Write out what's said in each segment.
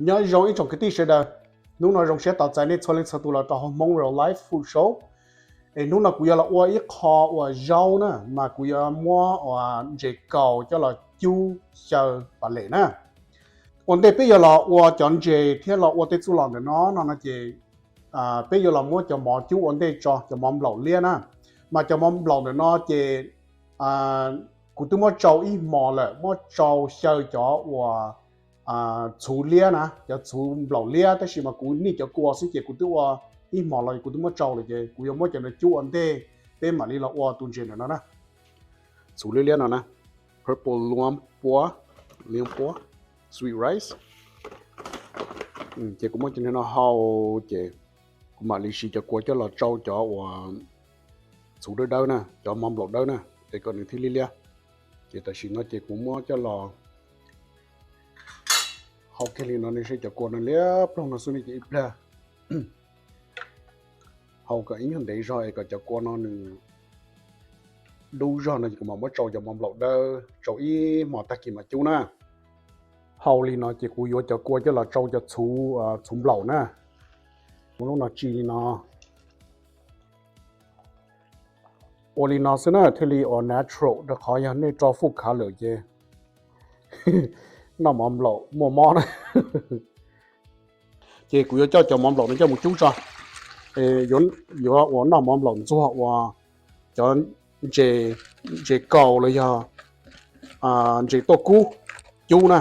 Nyob zoo ib tsoom kwv tij sawv daws, hnub no zoo siab tos txais nej txhua leej txhua tus los rau hauv Hmoob Real Life Food Show. Es hnub no kuv yuav los ua ib qho uas zaub na, mas kuv yuav muab uas ntses kaus coj los cub xyaw pas lem na. Ua ntej peb yuav los ua cov ntses thiab los ua tej txuj lom ntawm no no no ces peb yuav los muab cov mov cub ua ntej tso, cov mov nplaum liab na. Mas cov mov nplaum ntawm no ces kuv twb muab tsau ib hmos lawm, muab tsau xyaw cov uas txhuv liab na, cov txhuv nplaum liab, tab sis mas kuv nij cov kua xwb ces kuv twb ua ib hmos los kuv twb muab tsau lawm ces kuv yuav muab cov no cub ua ntej, peb mam li los ua tus ntses ntawm no na. Txhuv liab liab no na, purple luam puab, liab puab, sweet rice. Ces kuv muab cov no hau ces kuv mam li siv cov kua coj los tsau cov uas txhuv dawb dawb na, cov mov nplaum dawb na, es kom nws thiaj liab liab. Ces tam sim no ces kuv muab coj los hau kiag li no, nej saib cov kua no liab ploog no xwb ne ces ib pliag hau kom ib nyuag ntev zog es kom cov kua no nws dub zog no ces kuv mam muab tsau cov mov nplaum dawb, tsau ib hmos tag kis mam cub na. Hau li no ces kuv yuav cov kua coj los tsau cov txhuv, txhuv nplaum na. Muab lub no tsis li no. Ua li no xwb na thiaj li uas natural, rau qhov yog nej rau fuj khav lawm ces noj mov nplaum muaj mob na. Ces kuv yuav coj cov mov nplaum no coj mus cub tso. Yuav uas noj mov nplaum ntxuag uas cov ntses kaus los yog ntses tuaj kub cub na.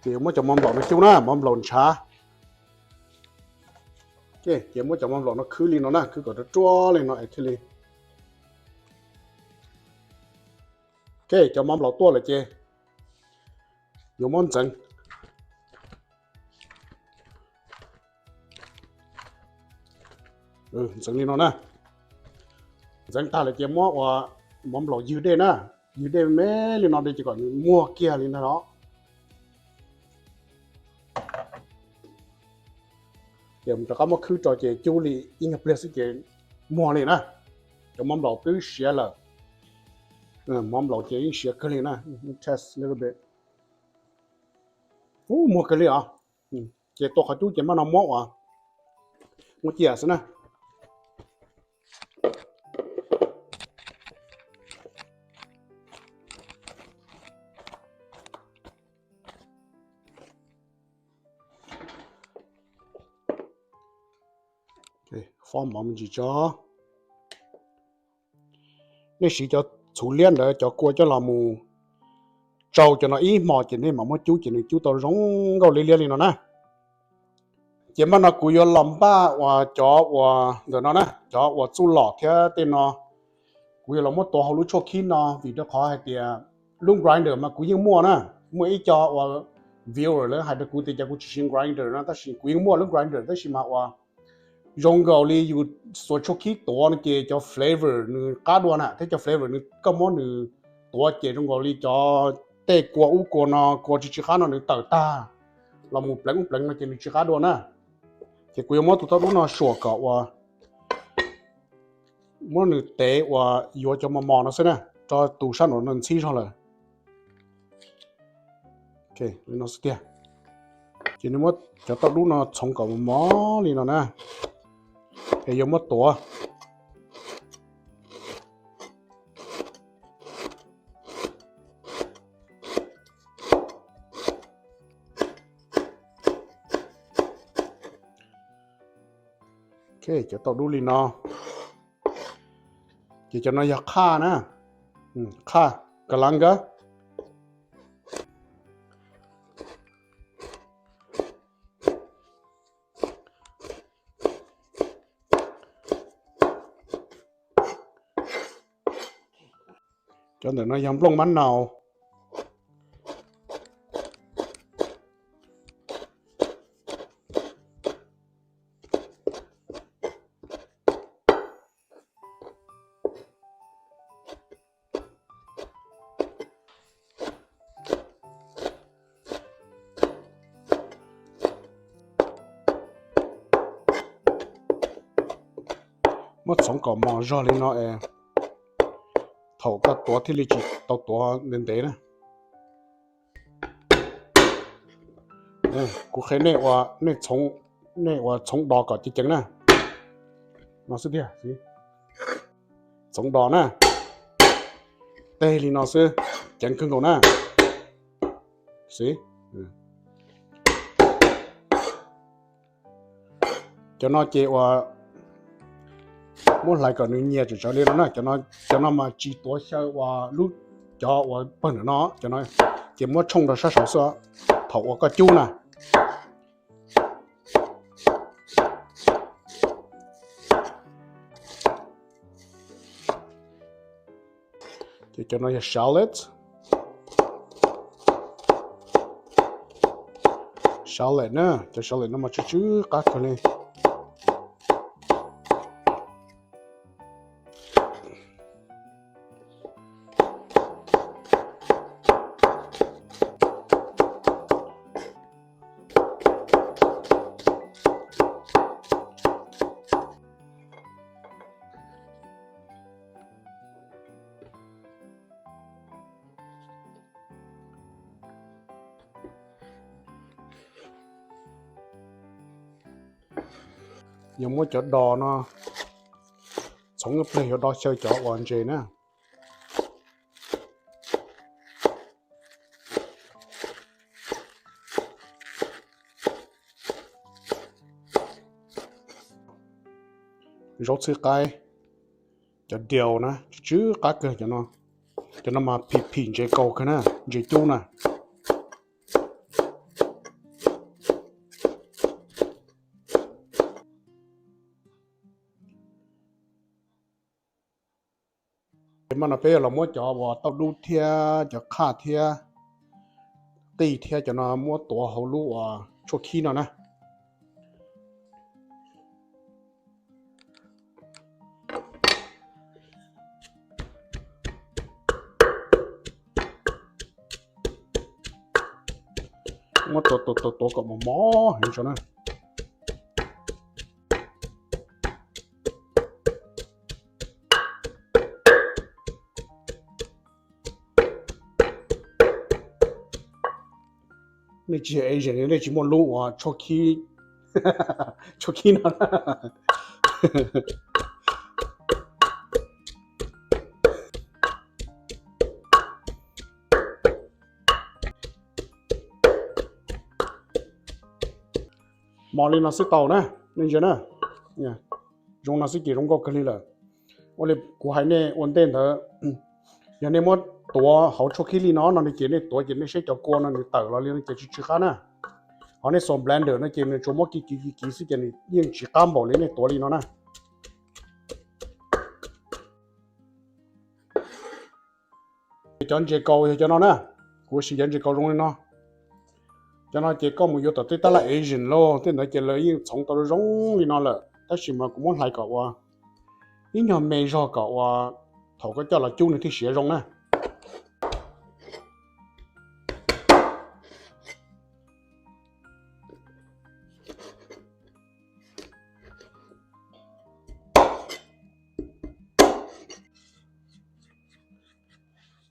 Ces yuav muab cov mov nplaum no cub na, mov nplaum ntshav. Ces muab cov mov nplaum no khwb li no na, khwb kom ruaj ruaj li no es thiaj li. Ok, cov mov nplaum tuaj lawm ces yuav muab ntxeev. Ntxeev li no na. Ntxeev tag lawm ces muab uas mov nplaum ywg dej na, ywg dej me li no dej ces kom nws muag kiag li ntag no. Ces rov qab muab khwb rau ces cub li ib nyuag pliag xwb ces muag li na. Cov mov nplaum twb siav lawm. Mov nplaum ces yeej siav kawg li na. Test little bit. Ub, muag kawg li os. Ces tua qhov cub ces maj no muab uas muab ciaj xwb na. Fob mov me ntsis tso. Nej siv cov txhuv liab ntawd cov kua coj los mus tsau cov no ib hmo ces nej mam muab cub ces nws cub tau zoo nkauj liab liab li no na. Ces maj no kuv yuav los npaj uas cov uas ntawm no na, cov uas txuj lom thiab tej no, kuv yuav los muab tuav hauv lub tshuaj khib no vim rau qhov hais tias lub grinder mas kuv yeej muaj na. Muaj ib co uas viewer lawv hais rau kuv tias cas kuv tsis siv grinder no, tab sis kuv yeej muaj lub grinder tab sis mas uas zoo nkaus li yus xuas tshuaj khib tuav no ces cov flavor nws qab dua na, thiab cov flavor nws koj muab nws tuav ces zoo nkaus li cov tej kua ub kua no, kua tsis tsis qab no nws tawm tag los mus pleev ub pleev no ces nws tsis qab dua na. Ces kuv yuav muab tus tauj dub no suam kom uas muab nws tev uas yuav cov mos mos no xwb na, rau tus sab nraum no ntxhib zog lawm. Li no xwb tiag. Ces nws muab cov tauj dub no txhoov kom mos mos li no na, es yuav muab tuav. Ok, cov tauj dub li no. Ces cov no yog qhaj na, qhaj, kalanga. Cov ntawm no yog nplooj mab nau. Muab txhoov kom mos zog li no es thaum koj tuav thiaj li tsis tau tuav ntev ntev na. Kuv qhia nej ua, nej txhoov, nej ua txhoov do kom ceev ceev na. No xwb tiag. Txhoov do na. Teg li no xwb, ceev kawg nkaus na. Xwb. Cov no ces ua muab hlais kom nws nyias tsawv tsawv li no na. Cov no mas tsis tuav xyaw ua lub, cov ua pawg ntawm no, cov no ces muab tshooj rau sab saud xwb thaum ua koj cub na. Ces cov no yog shallot. Shallot na, cov shallot no mas tsw tsw qab kawg li. Yog muab cov dos no txhoov ib pliag yuav do xyaw cov uas ntses na. Zaub txhwb qaib, cov dill na, tsw tsw qab kawg cov no. Cov no mas phim phim ntses kaus kawg na, ntses cub na. Ces mas no peb yuav los muab cov uas tauj dub thiab cov qhaj thiab qij thiab cov no muab tuav hauv lub uas tshuaj khib no na. Muab tuav tuav tuav tuav kom mos mos heev tso na. Nej tsis yog Asian, nej tsis muaj lub uas tshuaj khib, tshuaj khib no. Mos li no xwb tau na, nej ntsia na. Zoo no xwb ces zoo nkauj kawg li lawm. Ua li kuv hais nej ua ntej ntawd, yog nej muab tuav hauv tshuaj khib li no no ces nej tuav ces nej saib cov kua no nws tawm los li no ces tsw tsw qab na. Ho nej xos blender no ces nws tsuas muab kiv kiv kiv kiv xwb ces nws yeej tsis qab npaum li nej tuav li no na. Cov ntses kaus yog cov no na, kuv siv cov ntses kaus zoo li no. Cov no ces koj mus yuav tom tej tab laj Asian lauj, tej ntawd ces lawv yeej txhoov tau zoo li no lawm, tab sis mas kuv muab hlais kom ua ib nyuag me zog kom ua thaum koj coj los cub nws thiaj siav zoo na.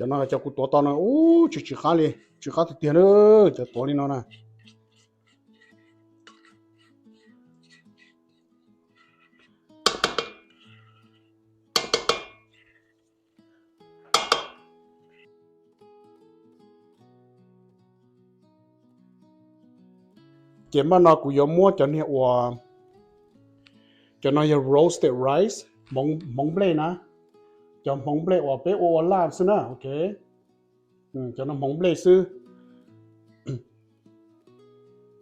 Cov no cov kuv tuav tau no ub tsw tsw qab li, tsw qab tiag tiag na, cov tuav li no na. Ces mas no kuv yuav muab cov niag uas, cov no yog roasted rice, hmoov nplej na, cov hmoov nplej uas peb ua ua laj xwb na, ok. Cov no hmoov nplej xwb.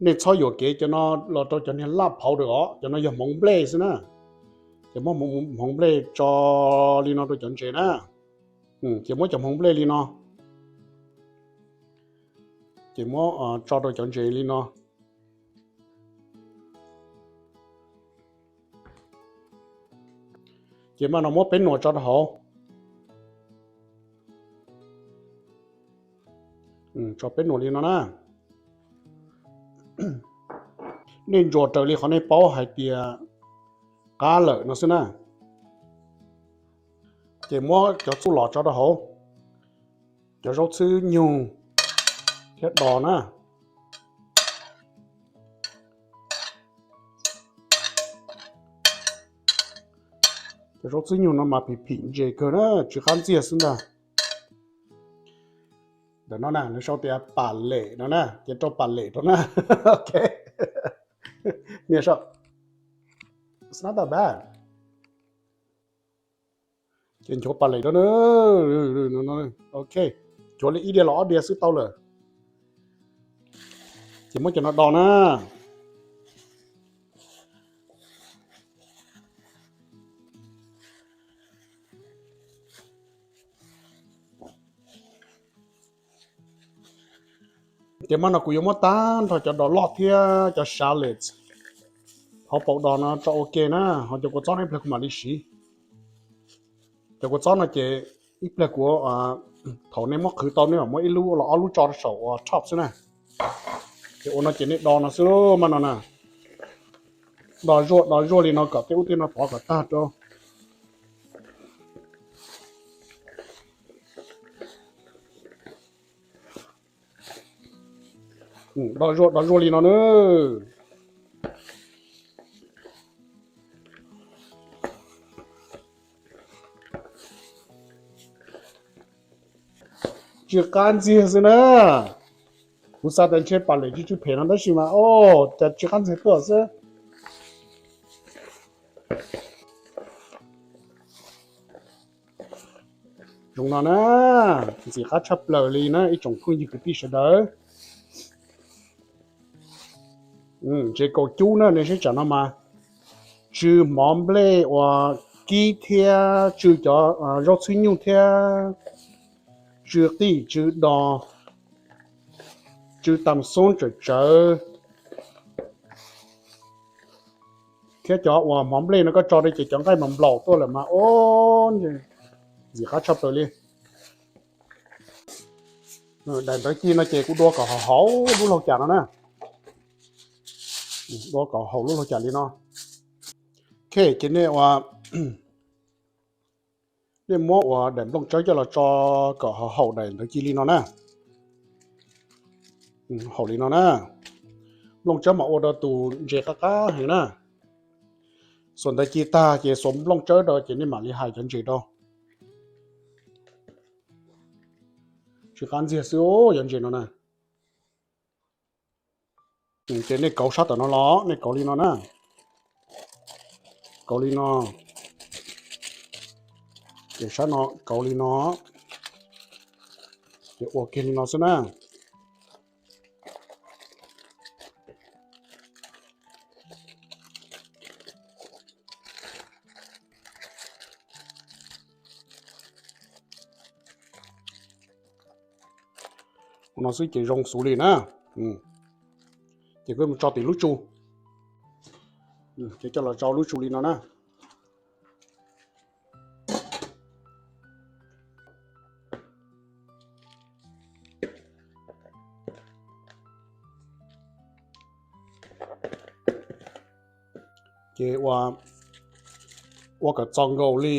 Nej txhob yuam kev cov no los rau cov niag laj powder os, cov no yog hmoov nplej xwb na. Ces muab hmoov nplej tso li no rau cov ntses na. Ces muab cov hmoov nplej li no, ces muab tso rau cov ntses li no. Ces mas no muab peb nuam tso rau hauv. Tso peb nuam li no na. Nej ntsuas raws li qhov nej paub hais tias qab lawm no xwb na. Ces muab cov txuj lom tso rau hauv, cov zaub txhwb nyug thiab dos na. Cov zaub txhwb nyug no mas phim phim ntses kawg na, tsw qab ntxiag xwb ntag. Ntawm no na nws sau tias pam lem no na, ces rau pam lem rau na. Ok, nias saib, it's not that bad. Ces nchuav pam lem rau na. Ok, nchuav li ib diav los ob diav xwb tau lawm. Ces muab cov no do na. Ces mas no kuv yuav muab tag nrho cov dos loj thiab cov shallots hauv paus dos no tso ua ke na, ho cov kua txob no ib pliag kuv mam li siv. Cov kua txob no ces ib pliag kuv, thaum nej muab qhwv tau nej mam muab ib lub los ob lub tso rau saum uas top xwb na. Ces ua no ces nej do no xwb mas no na. Do zuaj do zuaj li no kom tej ub tej no tov kom tag rau. Do zuaj do zuaj li no na. Tsw qab ntxiag xwb na. Kuv xav tias ntshe pam lem tsw tsw phem no tab sis mas o, cas tsw qab ntxiag tuaj xwb. Zoo no na, ntxim qab tshaj plaws li na ib tsoom phooj ywg kwv tij sawv daws. Ntses kaus cub na, nej saib tsam no mas tsw hmov nplej uas kib thiab tsw cov zaub txhwb nyuj thiab tsw qij tsw dos, tsw tam xoob tsawm tsawv thiab cov uas hmov nplej no koj tso rau ces cov nqaij mas nplaum tuaj lawm mas o, ntxim qab tshaj plaws li. Daim ntawv ci no ces kuv dua kom haum haum lub laug cas no na. Dua kom haum lub laug cas li no. Ok, ces nej ua, nej muab uas daim nplooj tsawb coj los tso kom haum haum daim ntawv ci li no na. Haum li no na. Nplooj tsawb mas ua rau tus ntses qab qab heev na. Xuas ntawv ci tag ces xuas nplooj tsawb rau ces nej mam li hais cov ntses rau. Tsw qab ntxiag xwb cov ntses no na. Ces nej kauv sab tom no los, nej kauv li no na. Kauv li no. Ces sab no kauv li no. Ces ua kiag li no xwb na. Ua no xwb ces zoo xus li na. Ces kuv mus tso tim lub tsu. Ces coj los tso lub tsu li no na. Ces ua, ua kom txo nkaus li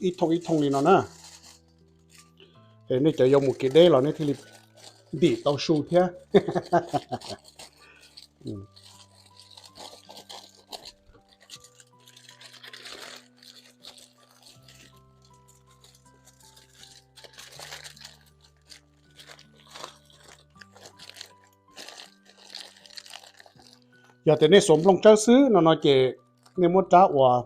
ib thooj ib thooj li no na. Es nej cov yuav mus kev deb los nej thiaj li ntim tau su thiab. Yog tias nej xuas nplooj tsawb xwb no no ces nej muab rab uas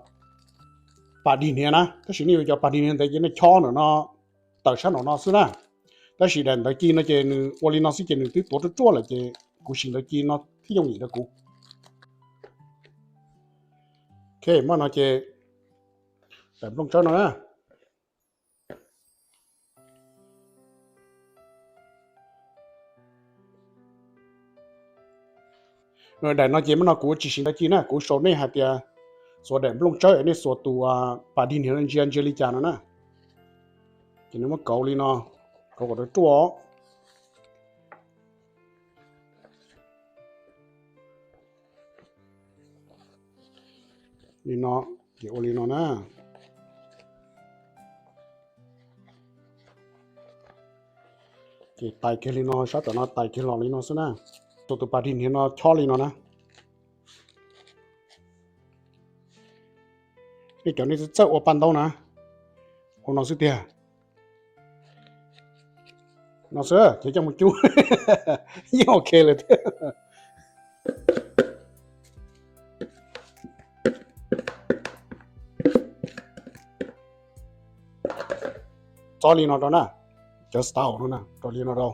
pas dig hniav na, tab sis nej yuav cov pas dig hniav ntawd ces nej chob ntawm no tawm sab nraum no xwb na. Tab sis daim ntawv ci no ces nws ua li no xwb ces nws twb tuav ruaj ruaj lawm ces kuv siv ntawv ci no thiaj yooj yim rau kuv. Ok, muaj no ces daim nplooj tsawb no na. Daim no ces muaj no kuv tsis siv ntawv ci na, kuv sau nej hais tias xuas daim nplooj tsawb es nej xuas tus pas dig hniav ntsia ntsia li cas no na. Ces nej muab kauv li no, kauv kom ruaj ruaj. Li no, ces ua li no na. Ces tais kiag li no, sab tom no tais kiag los li no xwb na. Tus tus pas dig niag no chob li no na. Nej cov nej txawj ua paj ntaub na, ua no xwb tiag. No xwb ces coj mus cub yeej ok lawm thiab. Txob li no rau na, cov style no na, rau li no rau.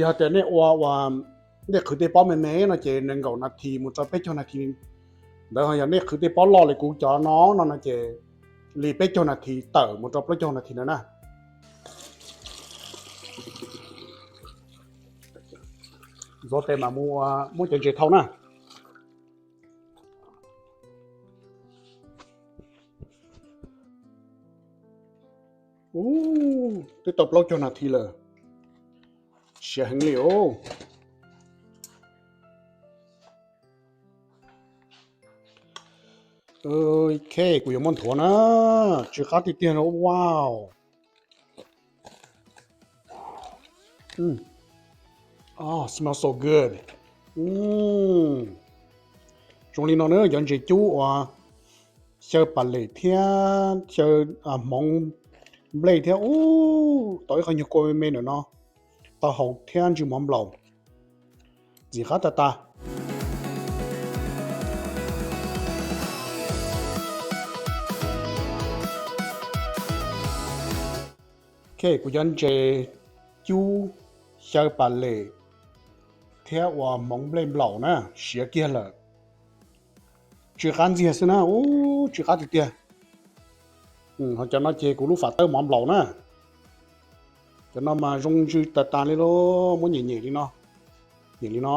Yog tias nej ua uas nej qhwv tej pob me me no ces nees nkaum nas this mus rau peb caug nas this ntawd, ho yog nej qhwv tej pob loj li kuv cov no no no ces li peb caug nas this tawm mus rau plaub caug nas this ntawd na. Ntxuav tes mam mus muab cov ntses thau na. Twb tau plaub caug nas this lawm, siav heev li os. Ok, kuv yuav muab nthuav na, tsw qab tiag tiag no, wow. Smells so good. Zoo li no na, cov ntses cub uas xyaw pas lem thiab xyaw hmoov nplej thiab, ub, tau ib qho nyuag kua me me ntawm no, tau haus thiab ntsw mov nplaum, ntxim qab tag tag. Ok, kuv cov ntses cub xyaw pas lem thiab uas hmoov nplej nplaum na, siav kiag lawm. Tsw qab ntxiag xwb na, ub, tsw qab tiag tiag. Ho cov no ces kuv lub fam tawb mov nplaum na. Cov no mas zoo ntsw tas tas li lauj, muab nyem nyem li no, nyem li no.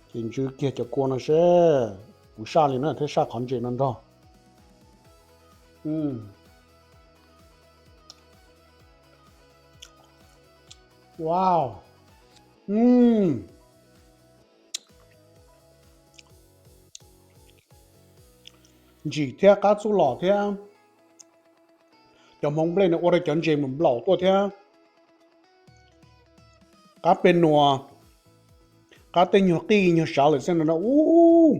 Ces ntsw kiag cov kua no seb, kuv saj li na thiab saj qhov ntses no nrog. Wow. Ntsim thiab qab txuj lom thiab cov hmoov nplej no ua rau cov ntses mus nplaum tuaj thiab. Qab pej nuas, qab tej nyuag qij nyuag sav lawm xwb no na, ub,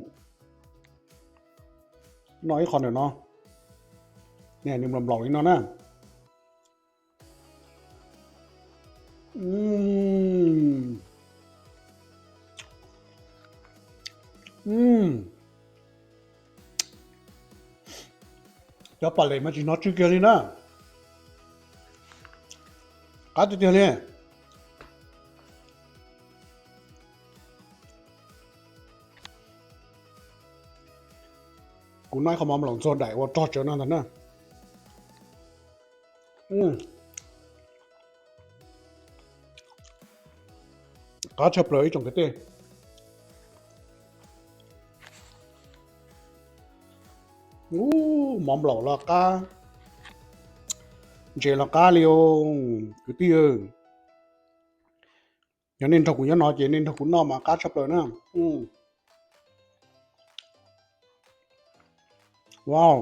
noj ib qho ntawm no, nws nplaum nplaum li no na. Cov pas lem mas tsis hnov tsw kiag li na. Qab tiag tiag li. Kuv noj ib qho mov nplaum ntxuag daim ua rog tsawv no ntag na. Qab tshaj plaws ib tsoom kwv tij. Ub, mov nplaum los qab, ntses los qab li os kwv tij. Yog nej nrog kuv nyob no ces nej nrog kuv noj mas qab tshaj plaws na. Wow.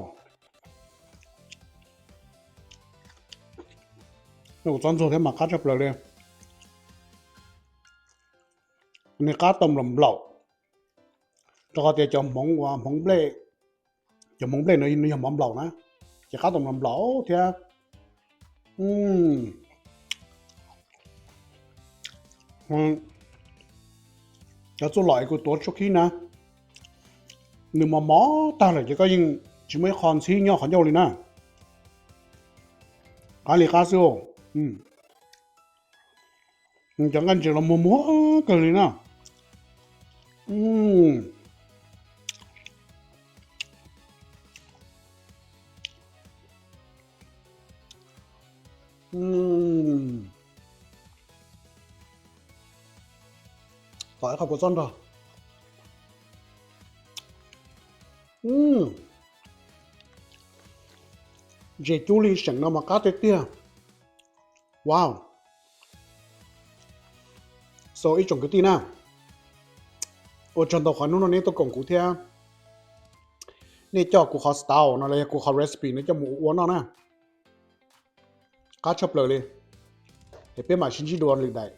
Kuv txob ntxuag thiab mas qab tshaj plaws li. Nws qab tau nplaum nplaum, rau qhov tias cov hmoov uas hmoov nplej, cov hmoov nplej no nws yog mov nplaum na, ces qab tau nplaum nplaum thiab. Cov txuj lom kuv tuav tshuab khib na, nws mos mos tag lawm ces koj yeej tsis muaj ib qho ntxhib nyob qhov ncauj li na. Qab li qab xwb. Cov nqaij ntses los muag muag kawg li na. Tom ib qho kua txob nrog. Ntses cub li seem no mas qab tiag tiag. Wow. So ib tsoom kwv tij na, ua tsaug ntau qhov hnub no nej tuaj koom kuv thiab. Nej coj kuv qhov style no los yog kuv qhov recipe no coj mus ua noj na. Qab tshaj plaws li. Es peb mam sib ntsib dua lwm daim.